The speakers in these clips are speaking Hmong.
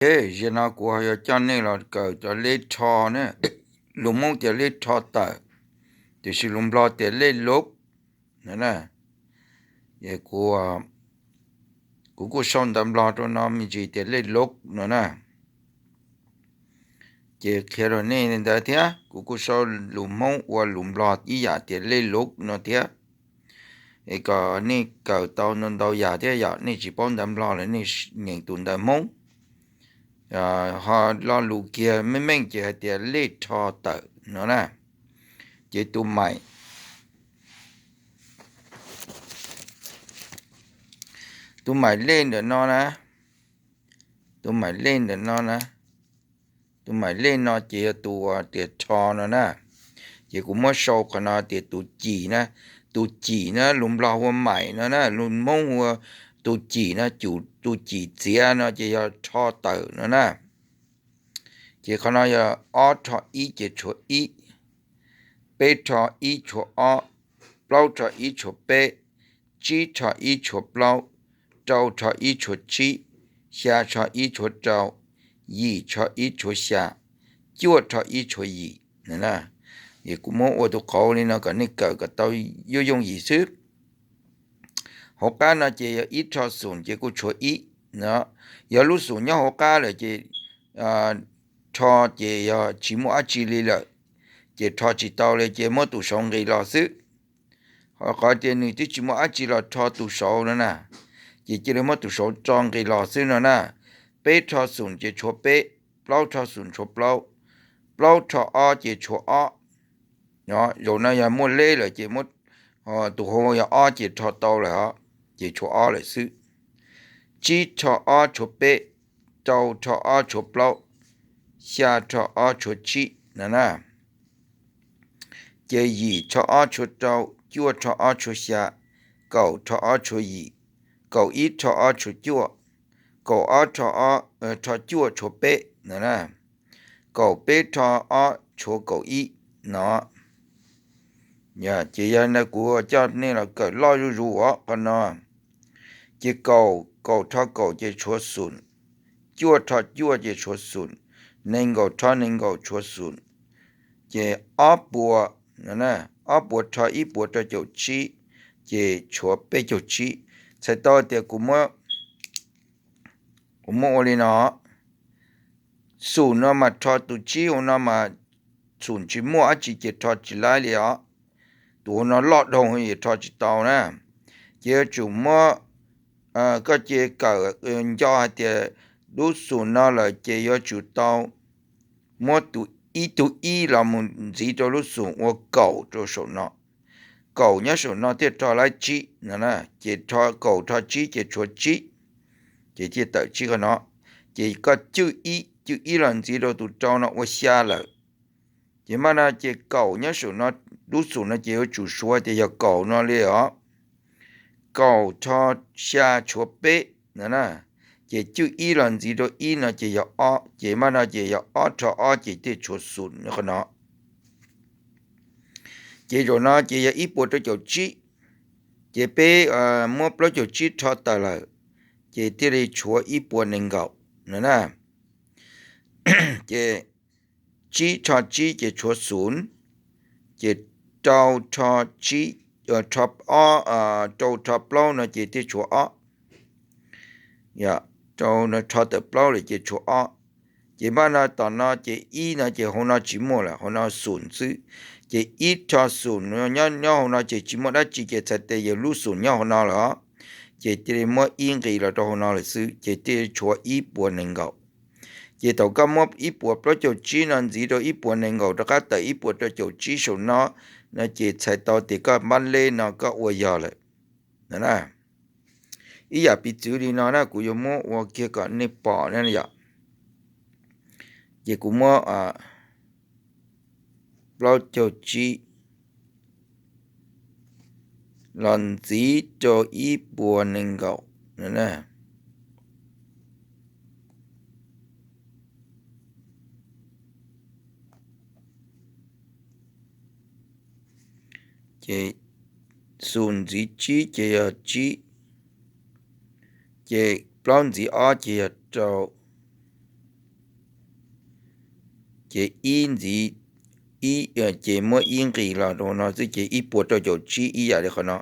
Zaum no kuv ho yuav coj nej los kawm cov lej rho na. Lus Hmoob tias lej rho tawm, tiam sis lus Nplog tias lej lub no na. Kuv kuj sau ntawv Nplog rau no me ntsis tias lej lub no na. Ces qhia rau nej li ntawd thiab, kuv kuj sau lus Hmoob ua lus Nplog ib yam tias lej lub no thiab. Es kom nej kawm tau ntau ntau yam thiab, yog nej tsis paub ntawv Nplog los nej nyeem tus ntawv Hmoob. Ho lo lus kiag meej meej ces hais tias lej rho tawm no na. Ces tus maim, tus maim lej ntawm no na, tus maim lej ntawm no na, tus maim lej no ces yog tus uas tias rho no na. Ces kuv muab sau qhov no tias tus cim na, tus cim na lus Nplog hu ua maim no na, lus Hmoob hu ua tus cim no, tus cim txiav no ces yog rho tawm no na. Ces qhov no yog ob rho ib ces tshuav ib, peb rho ib tshuav ob, plaub rho ib tshuav peb, tsib rho ib tshuav plaub, rau rho ib tshuav tsib, xya rho ib tshuav rau, yim rho ib tshuav xya, cuaj rho ib tshuav yim. Kuv muab ua tus qauv li no kom nej kawm kom tau yooj yooj yim xwb. Hauv qab no ces yog ib rho xum ces kuj tshuav ib no. Yog lub xum nyob hauv qab lawm ces rho ces yog tsis muaj dab tsi li lawm, ces rho tsis tau li ces muab tus saud nqis los xwb. Ho qhov tias nws twb tsis muaj dab tsi los rho tus saud no na, ces cia li muab tus saud tso nqis los xwb no na. Peb rho xum ces tshuav peb, plaub rho xum tshuav plaub, plaub rho ob ces tshuav ob. Zaum no yog muaj lej lawm ces tus hauv yog ob ces rho tau lawm os, ces tshuav ob lawm xwb. Tsib rho ob tshuav peb, rau rho ob tshuav plaub, xya rho ob tshuav tsib no na. Ces yim rho ob tshuav rau, cuaj rho ob tshuav xya, kaum rho ob tshuav yim, kaum ib rho ob tshuav cuaj, kaum ob rho cuaj tshuav peb no na, kaum peb rho ob tshuav kaum ib no. Ces yog li ntawd kuv coj nej los kawm loj zuj zus os qhov no. Ces kaum, kaum rho kaum ces tshuav xum, cuaj rho cuaj ces tshuav xum, nees nkaum rho nees nkaum tshuav xum, ces ob puas, ob puas rho ib puas rau caum tsib, ces tshuav peb caug tsib. Txhais tau tias kuv muab ua li no, xum no mas rho tus tsib hauv no mas xum tsis muaj dab tsi ces rho tsis laib li os. Tus hauv no loj dhau yuav rho tsis tau na. Ces yuav tsum muab, koj cia kawm nco hais tias lub xum no lawm ces yuav tsum tau muab tus ib tug ib los mus ntxiv rau lub xum ua kaum rau saum no. Kaum nyob saum no thiaj rho laib tsib no na, ces kaum rho tsib ces tshuav tsib, ces thiaj tawm tsib qhov no. Ces koj cwj ib, cwj ib los ntxiv rau tus rau no ua xya lawm. Ces mas no ces kaum nyob saum no, lub xum no ces yuav tsum suav tias yog kaum no li os. Kaum rho xya tshuav peb no na, ces cwj ib los ntxiv rau ib no ces yog ob, ces mas no ces yog ob rho ob ces thiaj tshuav xum qhov no. Ces zaum no ces yog ib puas rau caum tsib, ces peb muab plaub caug tsib rho tawm lawm, ces thiaj li tshuav ib puas nees nkaum no na. Ces tsib rho tsib ces tshuav xum, ces rau rho tsib, rho ob, rau rho plaub no ces thiaj tshuav ob. Rau no rho tawm plaub lawm ces tshuav ob. Ces mas no tom no ces ib no ces hauv no tsis muaj lawm, hauv no xum xwb. Ces ib rho xum nyob hauv no ces tsis muaj dab tsi ces txhais tias yog lub xum nyob hauv no lawm os. Ces thiaj li muab ib nqis los rau hauv no lawm xwb ces thiaj tshuav ib puas nees nkaum. Ces thaum koj muab ib puas plaub caug tsib no ntxiv rau ib puas nees nkaum rov qab tawm ib puas rau caum tsib saum no, no ces txhais tau tias koj npab lej no koj ua yog lawm. Ib yam piv txwv li no na, kuv yuav muab ua kiag kom nej pom na yom. Ces kuv muab plaub caug tsib los ntxiv rau ib puas nees nkaum no na. Ces xum ntxiv tsib ces yog tsib, ces plaub ntxiv ob ces yog rau, ces ib ntxiv, ces muab ib nqis los rau no xwb ces ib puas rau caum tsib ib yam li qhov no.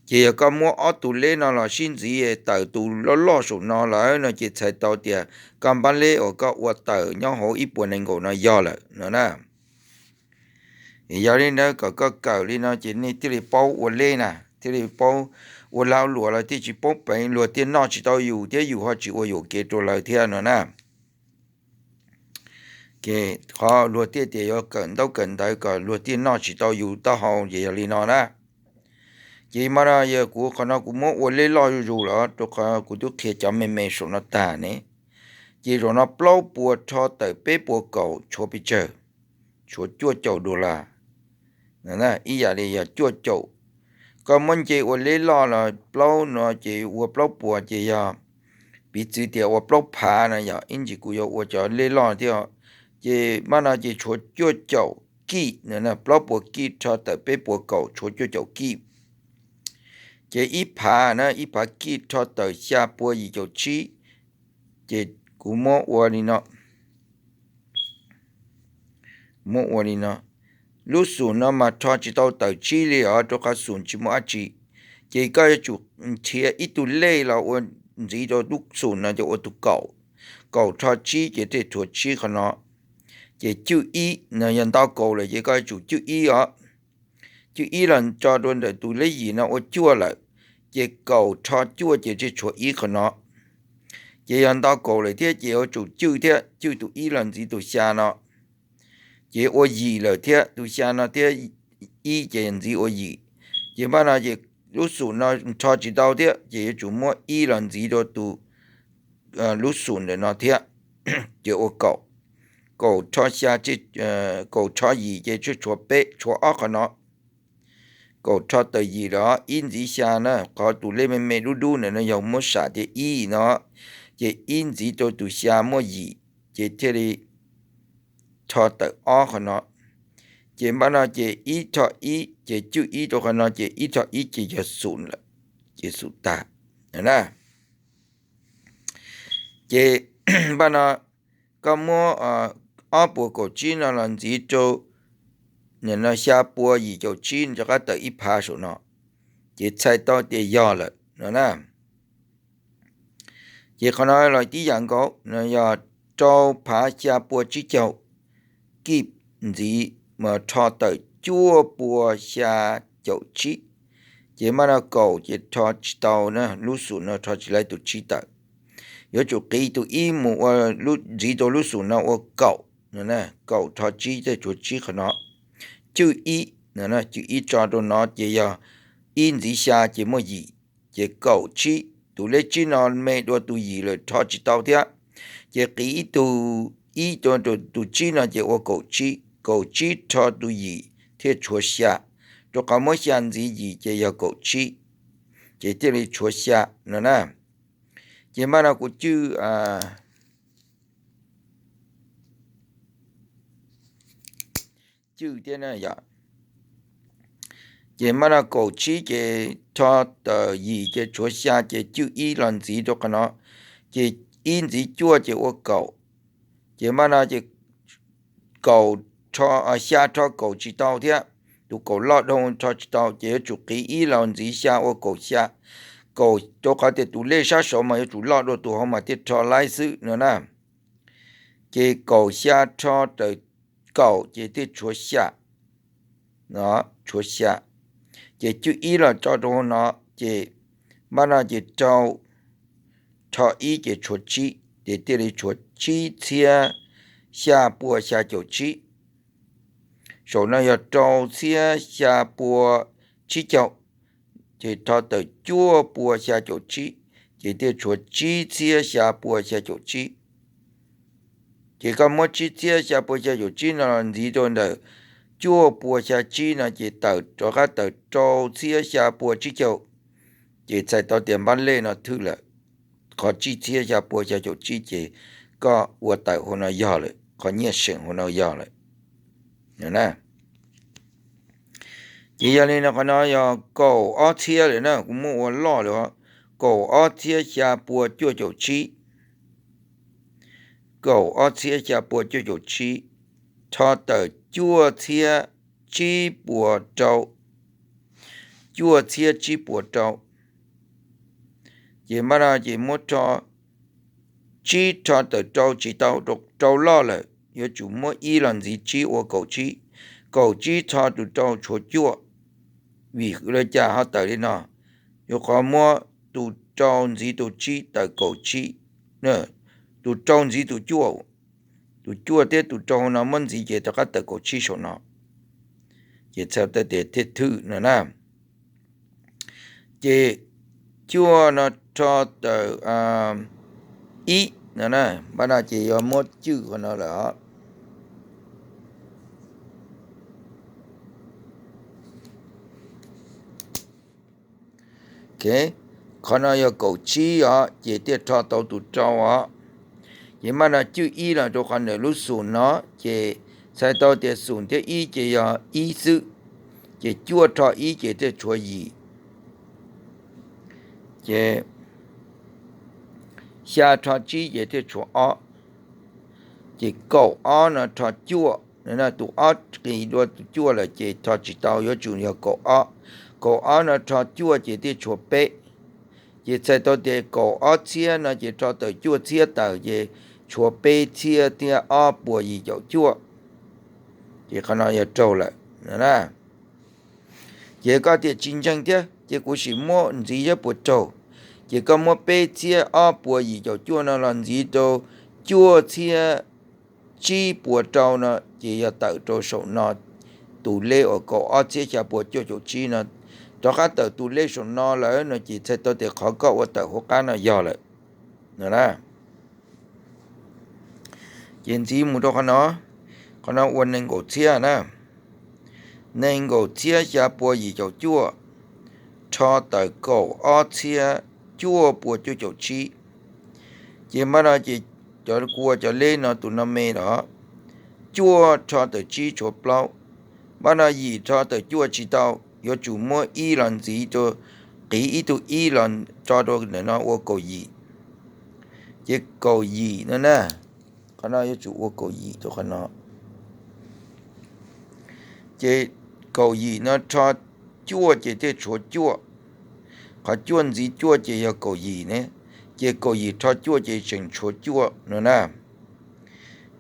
Ces yog koj muab ob tus lej no los sib ntxiv tawm tus loj loj saum no lawm no ces txhais tau tias koj npab lej uas koj ua tawm nyob hauv ib puas nees nkaum no yog lawm no na. Yog li ntawd kom koj kawm li no ces nej thiaj li paub ua lej na, thiaj li paub ua lag luam los thiaj tsis paub peev, luag thiaj noj tsis tau yus thiab yus ho tsis ua yuam kev rau lawv thiab no na. Qhov luag thiaj tias yuav kawm ntaub kawm ntawv kom luag thiaj noj tsis tau yus taub hau ces yog li no na. Ces mas no yog kuv qhov no kuv muab ua lej loj zuj zus lawm rau qhov kuv twb qhia cov me me saum no tag ne. Ces zaum no plaub puas rho tawm peb puas kaum tshuav pes tsawg? Tshuav cuaj caum dollar. Ib yam li yog cuaj caum. Koj muab nce ua lej loj los plaub no ces ua plaub puas ces yog, piv txwv tias ua plaub phav no yog ib ntsis kuv yuav ua cov lej loj thiab. Ces mas no ces tshuav cuaj caum kij, plaub puas kij rho tawm peb puas kaum tshuav cuaj caum kij. Ces ib phav na, ib phav kij rho tawm xya puas yim caum tsib. Ces kuv muab ua li no, muab ua li no. Lub xum no mas rho tsis tau tawm tsib li os, rau qhov xum tsis muaj dab tsi. Ces koj yuav tsum nrhiav ib tug lej los ua ntxiv rau lub xum no ces ua tus kaum. Kaum rho tsib ces thiaj tshuav tsib qhov no. Ces cwj ib no yog nto kaum lawm ces koj yuav tsum cwj ib os. Cwj ib los tso rau ntawm tus lej yim no ua cuaj lawm, ces kaum rho cuaj ces thiaj tshuav ib qhov no. Ces yog nto kaum lawm thiab ces yuav tsum cwj thiab, cwj tus ib los ntxiv tus xya no. Ces ua yim lawm thiab, tus xya no thiab ib ces ntxiv ua yim. Ces mas no ces lub xum no rho tsis tau thiab ces yuav tsum muab ib los ntxiv rau tus lub xum ntawm no thiab, ces ua kaum. Kaum rho xya, kaum rho yim ces tshuav peb, tshuav ob qhov no. Kaum rho tawm yim los ib ntxiv xya na, qhov tus lej me me dub dub ntawm no yog muab sam tias ib no, ces ib ntxiv rau tus xya muaj yim, ces thiaj li rho tawm ob qhov no. Ces mas no ces ib rho ib ces cwj ib rau qhov no ces ib rho ib ces yog xum lawm, ces xum tag na. Ces mas no koj muab ob puas kaum tsib no los ntxiv rau xya puas yim caum tsib rov qab tawm ib phav saum no, ces txhais tau tias yog lawm no na. Ces qhov no los tib yam nkaus no yog rau phav xya puas tsib caug kij ntxiv mas rho tawm cuaj puas xya caum tsib. Ces mas no kaum ces rho tsis tau na, lub xum no rho tsis tau tus tsib tawm. Yuav tsum qiv tus ib mus ua ntxiv rau lub xum no ua kaum, kaum rho tsib thiaj tshuav tsib qhov no. Cwj ib, cwj ib tso rau no ces yog ib ntxiv xya ces muaj yim, ces kaum tsib. Tus lej tsib no me dua tus yim lawm rho tsis tau thiab, ces qiv ib tug ib rau tus tsib no ces ua kaum tsib, kaum tsib rho tus yim thiaj tshuav xya, rau qhov muab xya ntxiv yim ces yog kaum tsib, ces thiaj li tshuav xya no na. Ces mas no kuv cwj cwj thiab na yom. Ces mas no kaum tsib ces rho tawm yim ces tshuav xya ces cwj ib los ntxiv rau qhov no, ces ib ntxiv cuaj ces ua kaum. Ces mas no ces kaum, xya rho kaum tsis tau thiab, tus kaum loj dhau rho tsis tau ces yuav tsum qiv ib los ntxiv xya ua kaum xya. Kaum rau qhov tias tus lej sab saud mas yuav tsum loj dua tus hauv mas thiaj rho laib xwb no na. Ces kaum xya rho tawm kaum ces thiaj tshuav xya, tshuav xya. Ces cwj ib los tso rau hauv no, ces mas no ces rau rho ib ces tshuav tsib, ces thiaj li tshuav tsib txhiab xya pua xya caum tsib. Saum no yog rau txhiab xya pua tsib caug, ces rho tawm cuaj pua xya caum tsib, ces thiaj tshuav tsib txhiab xya pua xya caum tsib. Ces koj muab tsib txhiab xya pua xya caum tsib no los ntxiv rau ntawm cuaj pua xya tsib no ces tawm rov qab tawm rau txhiab xya pua tsib caug. Ces txhais tau tias npab lej no thwj lawm, qhov tsib txhiab xya pua xya caum tsib ces koj ua tawm hauv no yog lawm, qhov nyiaj seem hauv no yog lawm. Ces yog li no qhov no yog kaum ob txhiab lawm na, kuv muab ua loj lawm, kaum ob txhiab xya pua cuaj caum tsib, kaum ob txhiab xya pua cuaj caum tsib. rho tawm cuaj txhiab tsib puas rau, cuaj txhiab tsib puas rau. Ces npaj no ces muab rho, tsib rho tawm rau tsis tau, rau loj lawm, yuav tsum muab ib los ntxiv tsib ua kaum tsib. Kaum tsib rho tus rau tshuav cuaj, vim li cas ho tawm li no? Yuav qhov muab tus rau ntxiv tus tsib tawm kaum tsib, tus rau ntxiv tus cuaj, tus cuaj thiab tus rau no muab ntxiv ces rov qab tawm kaum tsib saum no. Ces txhais tau tias thiaj thwj no na. Ces cuaj no rho tawm ib no na, npaj no ces yuav muab cwj qhov no lawm os. Qhov no yog kaum tsib os, ces thiaj rho tau tus rau os. Ces npaj no cwj ib los rau qhov ntawm lub xum no, ces txhais tau tias xum thiab ib ces yog ib xwb, ces cuaj rho ib ces thiaj tshuav yim. Ces xya rho tsib ces thiaj tshuav ob. Ces kaum ob no rho cuaj, tus ob qis dua tus cuaj lawm ces rho tsis tau, yuav tsum yog kaum ob. Kaum ob no rho cuaj ces thiaj tshuav peb. Ces txhais tau tias kaum ob txhiab no ces rho tawm cuaj txhiab tawm ces tshuav peb txhiab thiab ob puas yim caum cuaj. Ces qhov no yog raug lawm na. Ces koj tias tsis ntseeg thiab, ces kuv sim muab ntxiv saib puas raug. Ces koj muab peb txhiab ob puas yim caum cuaj no los ntxiv rau cuaj txhiab tsib puas rau no, ces yog tawm rau saum no tus lej uas kaum ob txhiab xya puas cuaj caum tsib no, rov qab tawm tus lej saum no lawm no ces txhais tau tias qhov koj ua tawm hauv qab no yog lawm no na. Ces ntxiv mus rau qhov no, qhov no ua nees nkaum txhiab na. Nees nkaum txhiab xya puas yim caum cuaj rho tawm kaum ob txhiab cuaj puas cuaj caum tsib. Ces npaj no ces cov, kuv ua cov lej no tus no me los, cuaj rho tawm tsib tshuav plaub. Npaj no yim rho tawm cuaj tsis tau, yuav tsum muab ib los ntxiv rau, qiv ib tug ib los tso rau ntawm no ua kaum yim. Ces kaum yim no na, qhov no yuav tsum ua kaum yim rau qhov no. Ces kaum yim no rho cuaj ces thiaj tshuav cuaj. Qhov cuaj ntxiv cuaj ces yog kaum yim ne, ces kaum yim rho cuaj ces tseem tshuav cuaj no na.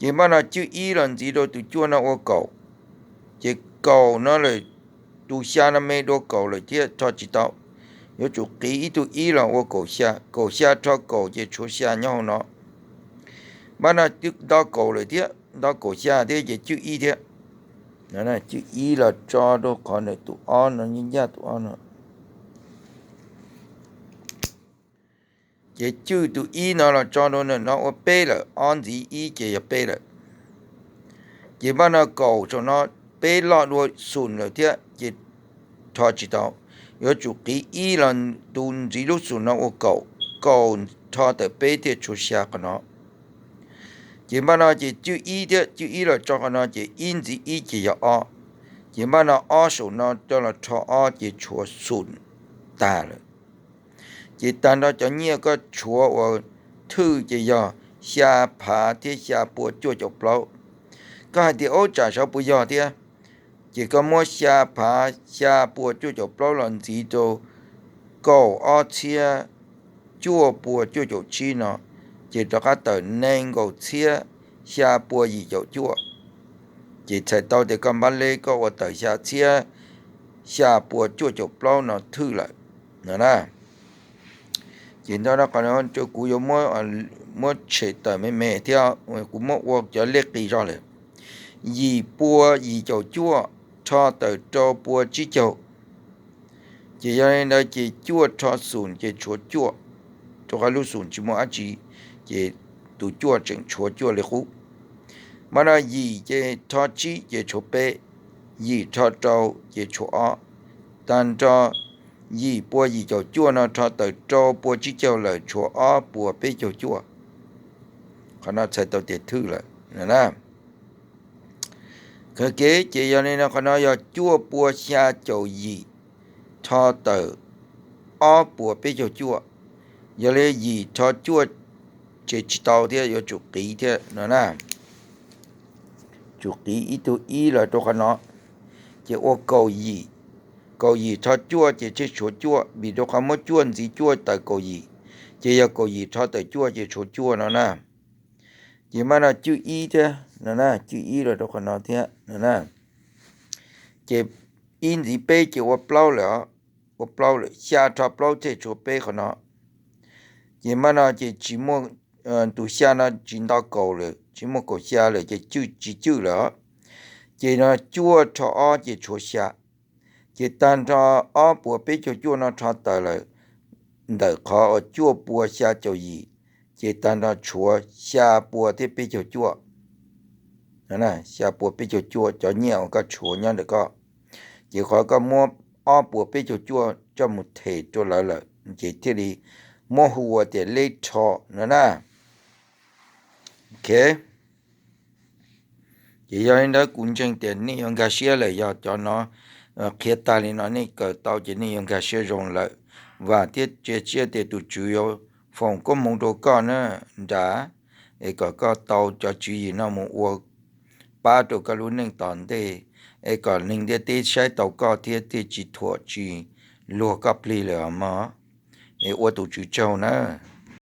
Ces npaj no cwj ib los ntxiv rau tus cuaj no ua kaum. Ces kaum no lawm, tus xya no me dua kaum lawm thiab rho tsis tau. Yuav tsum qiv ib tug ib los ua kaum xya, kaum xya rho kaum ces tshuav xya nyob hauv no. Npaj no twb nto kaum lawm thiab, nto kaum xya thiab ces cwj ib thiab. Cwj ib los tso rau qhov ntawm tus ob no, ncaj ncaj tus ob no. Ces cwj tus ib no los tso rau ntawm no ua peb lawm, ob ntxiv ib ces yog peb lawm. Ces npaj no kaum saum no, peb loj dua xum lawm thiab ces rho tsis tau. Yuav tsum qiv ib los tus ntxiv lub xum no ua kaum, kaum rho tawm peb thiaj tshuav xya qhov no. Ces npaj no ces cwj ib thiab, cwj ib los tso qhov no ces ib ntxiv ib ces yog ob. Ces npaj no ob saum no coj los rho ob ces tshuav xum tag lawm. Ces tag nrho cov nyiaj koj tshuav uas thwj ces yog xya phav thiab xya pua cuaj caum plaub. Koj hais tias ub tsam sav puas yog thiab, ces koj muab xya phav xya pua cuaj caum plaub los ntxiv rau kaum ob txhiab cuaj pua cuaj caum tsib no, ces rov qab tawm nees nkaum txhiab xya pua yim caum cuaj. Ces txhais tau tias koj npaj lej koj ua tawm xya txhiab xya pua cuaj caum plaub no thwj lawm no na. Ces ntawm no qhov no kuv yuav muab tshem tawm me me thiab, kuv muab ua cov lej qis zog lawm. Yim pua yim caum cuaj rho tawm rau pua tsib caug. Ces yog li ntawd ces cuaj rho xum ces tshuav cuaj, rau qhov lub xum tsis muaj dab tsi, ces tus cuaj tseem tshuav cuaj li qub. Mas no yim ces rho tsib ces tshuav peb, yim rho rau ces tshuav ob. Tag nrho yim pua yim caum cuaj no rho tawm rau pua tsib caug lawm tshuav ob puas peb caug cuaj. Qhov no txhais tau tias thwj lawm na. Kawg kev ces yog li no qhov no yog cuaj pua xya caum yim rho tawm ob puas peb caug cuaj. Yog li yim rho cuaj ces tsis tau thiab, yuav tsum qiv thiab no na. tsum qiv ib tug ib los rau qhov no, ces ua kaum yim. Kaum yim rho cuaj ces tseg tshuav cuaj, vim rau qhov muab cuaj ntxiv cuaj tawm kaum yim, ces yog kaum yim rho tawm cuaj ces tshuav cuaj no na. Ces mas no cwj ib thiab no na, cwj ib los rau qhov no thiab no na. Ces ib ntxiv peb ces ua plaub lawm os, ua plaub lawm, xya rho plaub tseg tshuav peb qhov no. Ces mas no ces tsis muaj, tus xya no tsis nto kaum lawm, tsis muaj kaum xya lawm ces cwj tsis cwj lawm os. Ces no cuaj rho ob ces tshuav xya. Ces tag nrho ob puas peb caug cuaj no rho tawm lawm ntawm qhov uas cuaj pua xya caum yim, ces tag nrho tshuav xya pua thiab peb caug cuaj. Xya pua peb caug cuaj cov nyiaj uas koj tshuav nyob ntawm koj, ces qhov koj muab ob puas peb caug cuaj coj mus them rau lawv lawm ces thiaj li muab hu ua tias leb rho no na. Ok. Ces yog li ntawd kuv ntseeg tias nej yuav nkag siab lawm, yog cov no qhia tag li no nej kawm tau ces nej yuav nkag siab zoo lawm. Vam thiab cia siab tias tus Tswv yuav foom koob hmoov rau koj na nrad, es kom koj tau cov tswv yim no mus ua pab rau koj lub neej tom ntej, es kom neeg ntiaj teb saib tau koj thiab thiaj tsis thuam tsis luag koj plig lawm mog. Es ua tus Tswv tsaug na.